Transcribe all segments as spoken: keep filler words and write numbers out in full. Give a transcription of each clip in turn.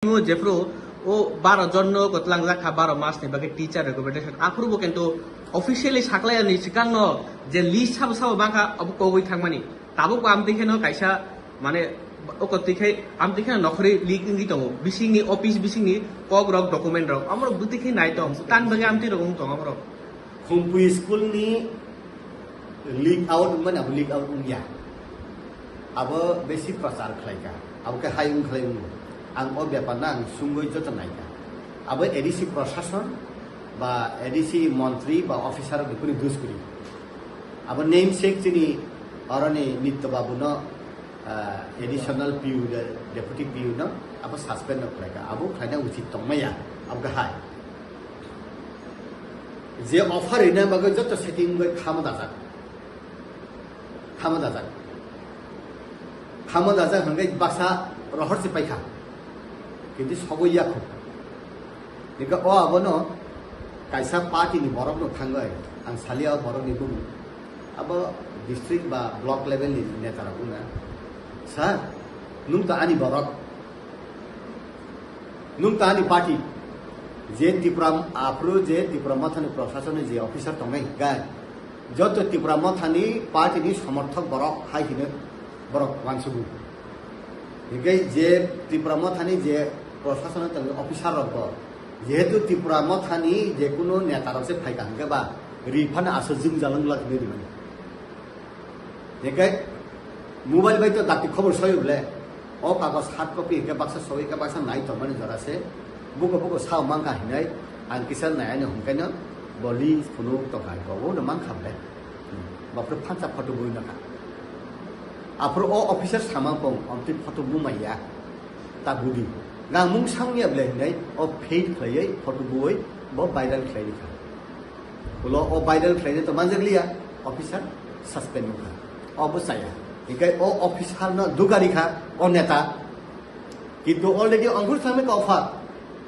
Mo jephru o baro jonno kwtlangjak kha, baro mas ni bagwi teacher recommendation. Aphuru bo kintu officially saklaiyani swkangno je list sabo sabo bangkha abo kogwi thangmani. Tabuk bo amtwi kheno kaisa, mane, o kwtwi khai amtwi kheno nokhorwi leak wngwi tongo. Bisingni office bisingni kok rok, document rok. Amorok bwtwi khai nai tong. Tan bagwi amtwi rok wng tong amorok. Khumpui school ni leak out wngmani abo leak out wngya. Abo besi prochar khlaika. Abo khe hai wng khlai wngo. Ang o bepar no ang sungwi joto naika. Abo A D C prosason ba A D C montri ba officer rok ni kunu dus kwrwi. Abo namesake chini oroni Nitya Babu no, ah, additional P U de, deputy P U no abo suspend no khlaika. Abo khlaina uchit tongmaya. Abo khe hai. Je offer rina bagwi joto setting wngwi khamo dajak. Khamo dajak. Khamo dajak hwnkhe baksa rohor se paikha. Kintu sogwi yakho. Nika o abono kaisa party ni borok no thangwi ang salia o borok ni bumung. Abo district ba block level ni neta rok wngna. Sir, nung to ani borok. Nung to ani party. Je Tipra aphuru je Tipra Motha ni prosason ni je officer tongnai hwnkhe joto Tipra Motha ni party ni somorthok borok hai hino borok uansugo. Hingke je Tipra Motha ni je prosason ni tongwi officer rok bo, jehetu Tipra Motha ni je kunu neta rok se phaika hingke ba ri phano aswk jwngjal wng glak hinwi rimani. Hingke mobile bai to dakti khobor soi ble, o kagos hard copy hingke baksa soi hingke baksa nai tongmani jora se, buko buko sao mangkha hinai ang kisa nai ani hingke no boli phunuk tongkha hingke obo no mangkha ble. Bapre phansa photo bui nokha. Aphuru o officer samang kong omtwi photo bumaiya. Ta budi. Nang mung sangya ble hinai o fade khlaiwi photo bui bo viral khlai rikha. Ulo o viral khlaina to manjak liya, officer suspend wngkha. O bo chaya. Hinkhe o officer no dugari kha o neta. Kintu already ongkhor thangwi ka offer.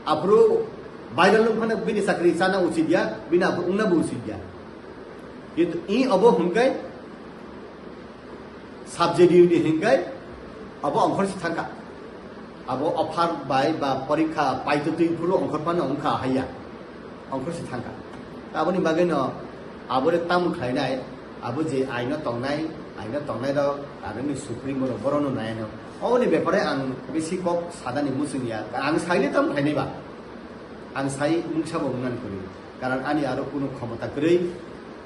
Aphuru viral wngphano bini chakri chana uchit ya, bini aphuru wngna bo uchit ya. Kintu i obo hwnkhai subject unit hingkai abo ongkhor si thangkha. Abo offer bai ba porikha paitotwi phuru ongkhor phano wngkha haiya. Ongkhor si thangkha. Aboni bagwi no abore tam khlainai, abo je aino tongnai, aino tongnai rok, aboni supremo rok, borok no nai ano. Oboni bepare ang bisi kok sadani muchung ya. Ang saile tam khlainai ba. Ang sai mungsa bo wngnan kwrwi. Karon ani aro kunu khomota kwrwi.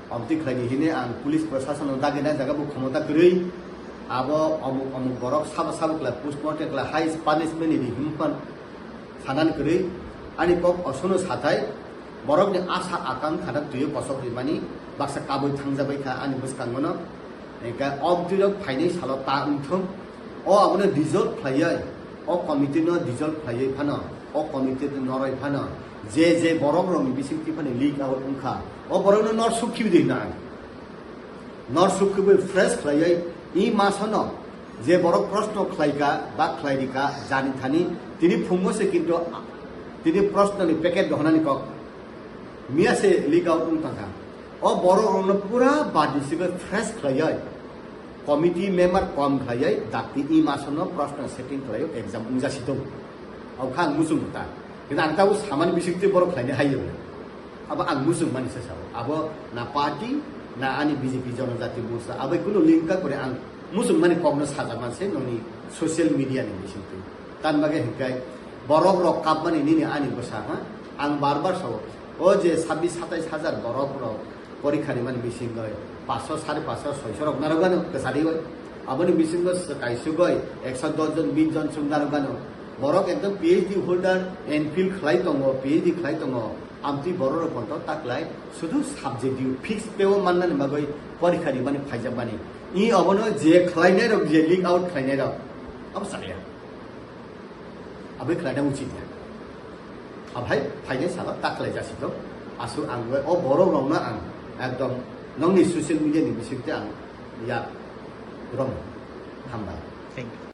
Omtwi khlaini hine ang police prosason no dagi nai jaga bo khomota kwrwi. Abo omuk omuk borok sabo sabo kla postmortem kla high punishment ni himpan sanan kwrwi. Ani kok osono sathai borok ni asa akang khana twiyo kosok rimani baksa kabui thangjabai kha ani bwskango no. Eka omtwi rok phainai salo ta wngthung. O abono dissolve khlaiwi, o committee no dissolve khlaiwi phano, o committee no noroi phano, je je borok rokni bisingtwi phano leak out wngkha, o borokno nor sukhi di hinang. Nor sukhi bai fresh khlaiwi, i masono je borok proshno khlaika, ba khlai rika, jani thani, tini phungo se kintu tini proshno ni packet dohonani kok. Miya se leak out wng tangkha. O borok rokno pura badi sigo fresh khlaiwi. Committee member kom khlaiwi dakti i masono proshno setting khlaiwi exam wngja si tong. Au kha ang muchung ta. Kintu ang tabo samani bisingtwi borok khlaini haiyo. Abo ang muchung mani se sao. Abo na party, na ani B J P Jonojati Morcha. Abo kunu link ka kore ang muchung mani kokno saja manse noni social media ni bisingtwi. Tan bagwi hingkai borok rok kapmani nini ani bwsa ha. Ang bar bar sao. O je sabbish satais hajar borok rok porikha rimani bisingoi paanch sho, sare paanch sho, soi sho rok narwgano kwchariwi. Aboni bisingo kaisugoi ekso dos jon, bish jon chwng narwgano. Borok ekdom P H D holder, M Phil khlai tongo, P H D khlai tongo. Amtwi borok rok ponto taklai sudu subject dui fix peo mannani bagwi porikha rimani phaijakmani. I obono je khlainai rok, je leak out khlainai rok, abo chaya. Aboi khlaina uchit ya. Abhai phainai salo ta khlai jasi to. Asu ang bai o borok rokno ang ekdom nongni social media ni bisingte ang ya rom hambai. Thank you.